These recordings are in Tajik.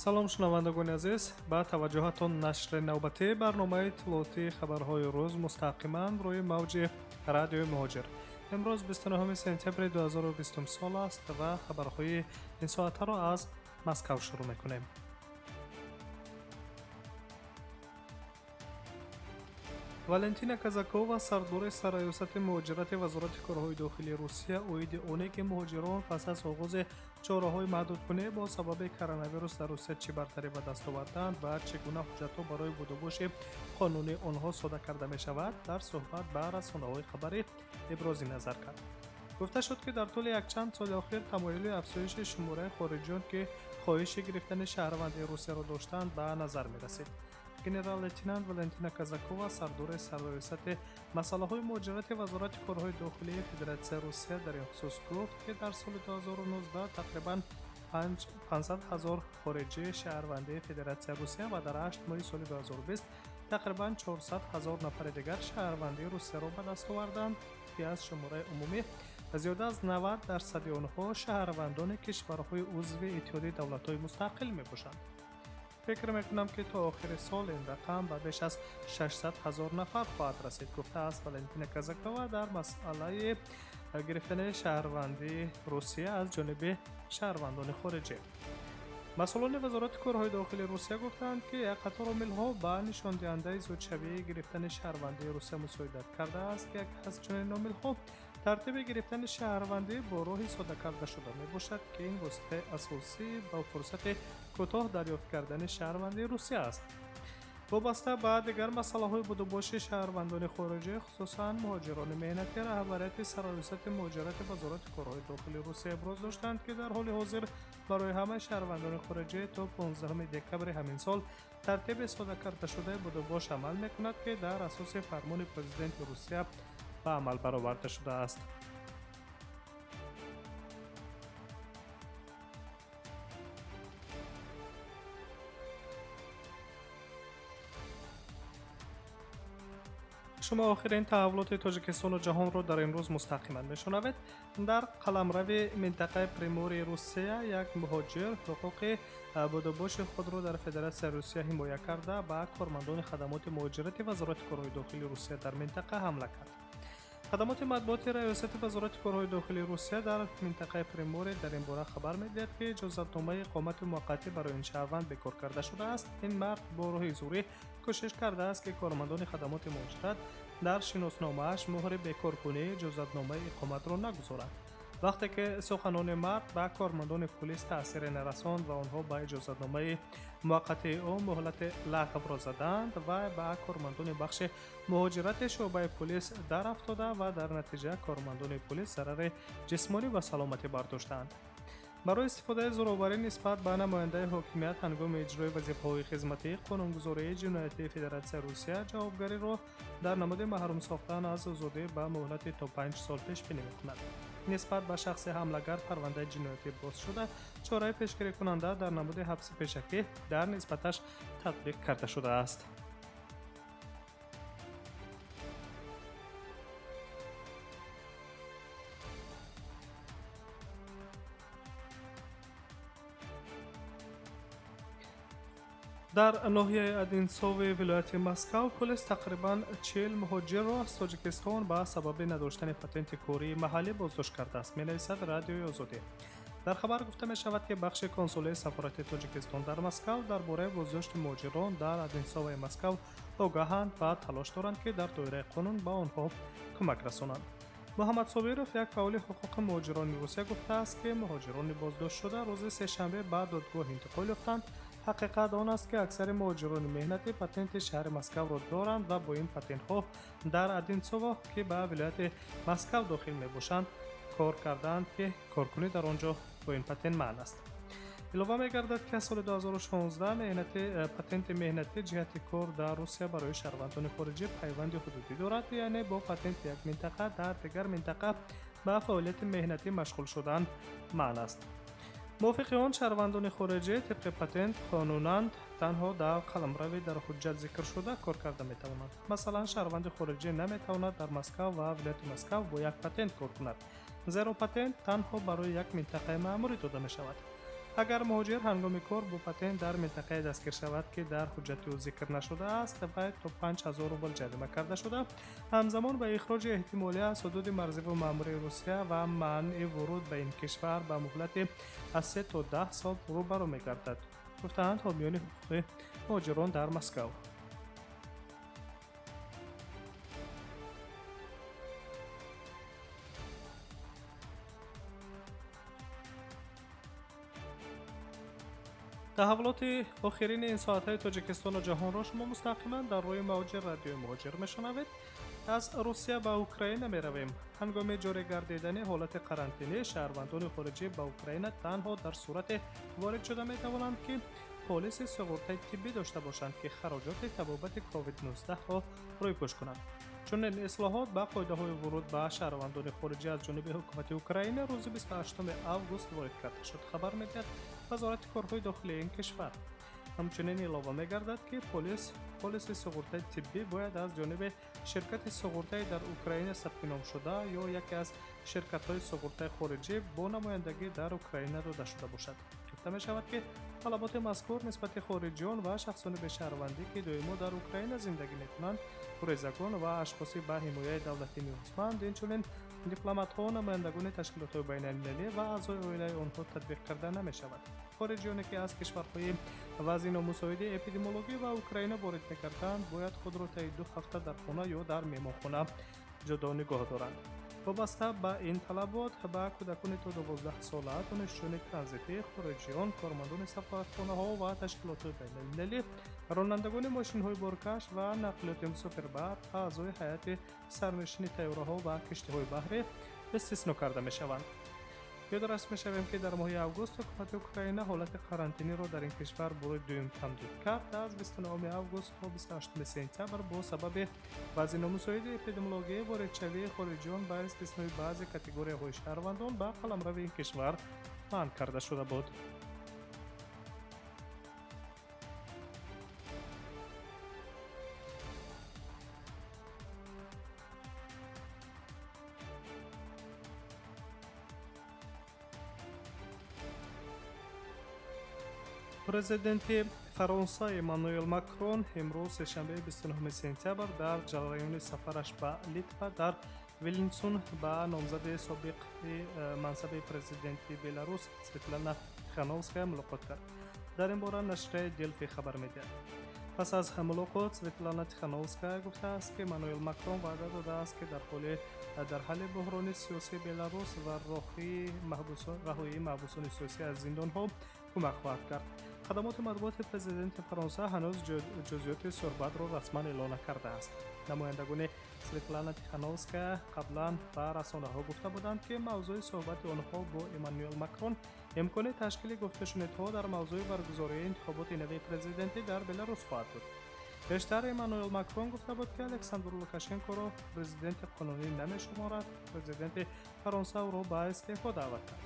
Салом, шунавандагони азиз, ба таваҷҷӯҳатон нашри навбатии барномаи иттилоотии хабарҳои рӯз мустақиман рӯи мавҷи радиои Муҳоҷир. Имрӯз 29 сентябри 2020 сол аст ва хабарҳои ин соатаро аз Москав шурӯъ мекунем. Валентина Казакова, сардори сарраёсати муҳоҷирати Вазорати корҳои дохилии Русия, оиди оне ки муҳоҷирон пас аз оғози чораҳои маҳдудкунӣ бо сабаби коронавирус дар Русия чӣ бартарӣ ба даст оварданд ва чӣ гуна ҳуҷҷатҳо барои будубоши қонунии онҳо сода карда мешавад, дар суҳбат ба расонаҳои хабарӣ ибрози назар кард. Гуфта шуд, ки дар тӯли якчанд соли охир тамоюли афзоиши шумораи хориҷиён, ки хоҳиши гирифтани шаҳрвандии Русияро доштанд, ба назар мерасид. Генерал-лейтенант Валентина Казакова, сардори сарраёсати масъалаҳои муҳоҷирати Вазорати корҳои дохилии Федератсияи Русия, дар ин хусус гуфт, ки дар соли 2019 тақрибан 500 ҳазор хориҷии шаҳрвандии Федератсияи Русия ва дар 8 моҳи соли 2020 тақрибан 400 ҳазор нафари дигар шаҳрвандии Русияро ба даст оварданд, ки аз шумораи умумӣ зиёда аз 90% онҳо шаҳрвандони кишварҳои узви Иттиҳоди давлатҳои мустақил мебошанд. Фикр мекунам, ки то охири сол ин рақам ба беш аз 600 ҳазор нафар хоҳад расид, гуфтааст Валентина Казакова дар масъалаи гирифтани шаҳрвандии Русия аз ҷониби шаҳрвандони хориҷӣ. Масъулони Вазорати корҳои дохилии Русия гуфтаанд, ки як қатор омилҳо ба нишондиҳандаи зудшавии гирифтани шаҳрвандии Русия мусоидат кардааст, ки яке аз чунин омилҳо тартиби гирифтани шаҳрвандӣ бо роҳи сода карда шуда мебошад, ки ин воситаи асосӣ ба фурсати кӯтоҳ дарёфт кардани шаҳрвандии Русия аст. Вобаста ба дигар масъалаҳои будубоши шаҳрвандони хориҷӣ, хусусан муҳоҷирони меҳнатӣ, раҳбарияти сарраёсати муҳоҷирати Вазорати корҳои дохилии Русия иброз доштанд, ки дар ҳоли ҳозир барои ҳамаи шаҳрвандони хориҷӣ то 15 декабри ҳамин сол тартиби сода кардашудаи будубош амал мекунад, ки дар асоси фармони президенти Русия ба амал бароварда шудааст. Шумо охирин таҳаввулоти Тоҷикистону ҷаҳонро дар имрӯз мустақиман мешунавед. Дар қаламрави минтақаи Примории Русия як муҳоҷир ҳуқуқи будубоши худро дар Федератсияи Русия ҳимоя карда, ба кормандони хадамоти муҳоҷирати Вазорати корҳои дохилии Русия дар минтақа ҳамла кард. Хадамоти матбуоти раёсати Вазорати корҳои дохилии Русия дар минтақаи Приморӣ дар ин бора хабар медиҳад, ки иҷозатномаи иқомати муваққатӣ барои ин шаҳрванд бекор карда шудааст. Ин мард бо роҳи зӯрӣ кӯшиш кардааст, ки кормандони хадамоти муҳоҷират дар шиносномааш муҳри бекоркунии иҷозатномаи иқоматро нагузоранд. Вақте ки суханони мард ба кормандони пулис таъсире нарасонд ва онҳо ба иҷозатномаи муваққатии ӯ муҳлати лағвро заданд ва ба кормандони бахши муҳоҷирати шӯъбаи пулис дарафтода ва дар натиҷа кормандони пулис зарари ҷисмонӣ ба саломатӣ бардоштаанд. Барои истифодаи зӯроварӣ нисбат ба намояндаи ҳокимият ҳангоми иҷрои вазифаҳои хизматӣ, қонунгузории ҷиноятии Федератсияи Русия ҷавобгариро дар намуди маҳрум сохтан аз озодӣ ба муҳлати то 5 сол пешбинӣ мекунад. Нисбат ба шахси ҳамлагар парвандаи ҷиноятӣ боз шуда, чораи пешгирикунанда дар намуди ҳабси пешакӣ дар нисбаташ татбиқ карда шудааст. Дар ноҳияи Одинсови вилояти Москав пулис тақрибан 40 муҳоҷирро аз Тоҷикистон ба сабаби надоштани патенти кории маҳаллӣ боздошт кардааст, менависад Радиои Озодӣ. Дар хабар гуфта мешавад, ки бахши консулии сафорати Тоҷикистон дар Москав дар бораи боздошти муҳоҷирон дар Одинсоваи Москав огаҳанд ва талош доранд, ки дар доираи қонун ба онҳо кӯмак расонанд. Муҳаммад Собиров, як фаъоли ҳуқуқи муҳоҷирони Русия, гуфтааст, ки муҳоҷирони боздоштшуда рӯзи сешанбе ба додгоҳ интиқол ёфтанд. Ҳақиқат он аст, ки аксари муҳоҷирони меҳнатӣ патенти шаҳри Москавро доранд ва бо ин патентҳо дар Одинсово, ки ба вилояти Москав дохил мебошанд, кор кардаанд, ки коркунӣ дар он ҷо бо ин патент манъ аст. Илова мегардад, ки аз соли 2016 патенти меҳнатӣ ҷиҳати кор дар Русия барои шаҳрвандони хориҷӣ пайванди ҳудудӣ дорад, яъне бо патенти як минтақа дар дигар минтақа ба фаъолияти меҳнатӣ машғул шудан манъ аст. Мувофиқи он, шаҳрвандони хориҷӣ тибқи патент қонунан танҳо дар қаламрави дар ҳуҷҷат зикршуда кор карда метавонанд. Масалан, шаҳрванди хориҷӣ наметавонад дар Москав ва вилояти Москав бо як патент кор кунад, зеро патент танҳо барои як минтақаи маъмурӣ дода мешавад. Агар муҳоҷир ҳангоми кор бо патент дар минтақае дастгир шавад, ки дар ҳуҷҷати ӯ зикр нашудааст, вай то 5000 рубл ҷарима карда шуда, ҳамзамон ба ихроҷи эҳтимолӣ аз ҳудуди марзиву маъмурии Русия ва манъи вуруд ба ин кишвар ба муҳлати аз 3 то 10 сол рӯбарӯ мегардад, гуфтаанд ҳомиёни ҳуқуқи муҳоҷирон дар Москав. Таҳаввулоти охирини ин соатҳои Тоҷикистону ҷаҳонро шумо мустақиман дар рӯи мавҷи радиои Муҳоҷир мешунавед. Аз Русия ба Украина меравем. Ҳангоми ҷорӣ гардидани ҳолати карантинӣ шаҳрвандони хориҷӣ ба Украина танҳо дар сурате ворид шуда метавонанд, ки полиси суғуртаи тиббӣ дошта бошанд, ки хароҷоти табобати COVID-19-ро рӯйпӯш кунанд. Чунин ислоҳот ба қоидаҳои вуруд ба шаҳрвандони хориҷӣ аз ҷониби ҳукумати Украина рӯзи 28 август ворид карда шуд, хабар медиҳад Вазорати корҳои дохилии ин кишвар. Ҳамчунин илова мегардад, ки полиси суғуртаи тиббӣ бояд аз ҷониби ширкати суғуртаи дар Украина сабтиномшуда ё яке аз ширкатҳои суғуртаи хориҷӣ бо намояндагӣ дар Украина дода шуда бошад. Гуфта мешавад, ки талаботи мазкур нисбати хориҷиён ва шахсони бешаҳрвандӣ, ки доимо дар Украина зиндагӣ мекунанд, гурезагон ва ашхоси ба ҳимояи давлатӣ ниёзманд, инчунин дипломатҳо, намояндагони ташкилотҳои байналмилалӣ ва аъзои оилаи онҳо татбиқ карда намешавад. Хориҷиёне, ки аз кишварҳои вазъи номусоиди эпидемиологӣ ва Украина ворид мекарданд, бояд худро таи 2 ҳафта дар хона ё дар меҳмонхона ҷудо нигоҳ доранд. Вобаста ба ин талабот ба кӯдакони то 12 сола, донишҷӯёни транзитӣ, хориҷиён, кормандони сафоратхонаҳо ва ташкилотҳои байналмилалӣ, ронандагони мошинҳои боркаш ва нақлиёти мусофирбар, аъзои ҳайати сарнишини тайёраҳо ва киштиҳои баҳрӣ истисно карда мешаванд. Ёдрас мешавем, ки дар моҳи август ҳукумати Украина ҳолати карантиниро дар ин кишвар бори дуюм тамдид кард. Аз 29 август то 28 сентябр бо сабаби вазъи номусоиди эпидемиологӣ воридшавии хориҷиён ба истиснои баъзе категорияҳои шаҳрвандон ба қаламрави ин кишвар манъ карда шуда буд. Президенти Фаронса Эммануэл Макрон имрӯз сешанбеи 29 сентябр дар ҷараёни сафараш ба Литва дар Вилнюсун ба номзади собиқи мансаби президенти Беларус Светлана Тихановская мулоқот кард. Дар ин бора нашрияи Делфи хабар медиҳад. Пас аз мулоқот Светлана Тихановская гуфтааст, ки Эммануэл Макрон ваъда додааст, ки дар ҳалли буҳрони сиёсии Беларус ва раҳоии маҳбусони сиёсӣ аз зиндонҳо кӯмак хоҳад кард. Хадамоти матбуоти президенти Фаронса ҳанӯз ҷузъиёти суҳбатро расман эълон накардааст. Намояндагони Светлана Тихановская қаблан ба расонаҳо гуфта буданд, ки мавзӯи суҳбати онҳо бо Эммануэл Макрон имкони ташкили гуфтушунидҳо дар мавзӯи баргузории интихоботи нави президентӣ дар Беларус хоҳад буд. Бештар Эммануэл Макрон гуфта буд, ки Александр Лукашенкоро президенти қонунӣ намешуморад. Президенти Фаронса ӯро ба истеъфо даъват кард.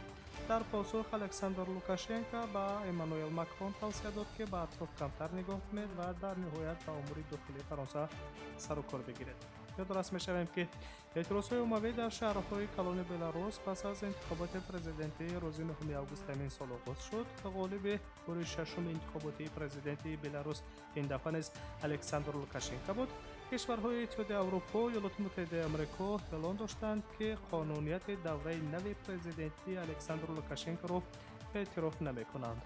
Дар посух Александр Лукашенко ба Эммануэл Макрон тавсия дод, ки ба атроф камтар нигоҳ кунед ва дар ниҳоят ба умури дохилии Фаронса сару кор бигиред. Ёдрас мешавем, ки эътирозҳои оммавӣ дар шаҳрҳои калони Беларус пас аз интихоботи президентии рӯзи 9 август ҳамин сол оғоз шуд. Ғолиби тури шашуми интихоботии президентии Беларус ин дафъа низ Александр Лукашенко буд. Кишварҳои Иттиҳоди Аврупо, Иёлоти Муттаҳидаи Амрико эълон доштанд, ки қонунияти давраи нави президентии Александр Лукашенкоро эътироф намекунанд.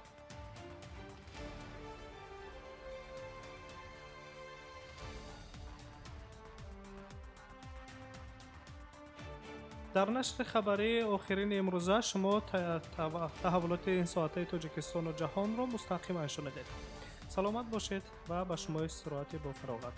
Дар нашри хабарии охирини имрӯза шумо таҳаввулоти ин соатаи Тоҷикистону ҷаҳонро мустақиман шунидед. Саломат бошед ва ба шумо истироҳати бофароғат.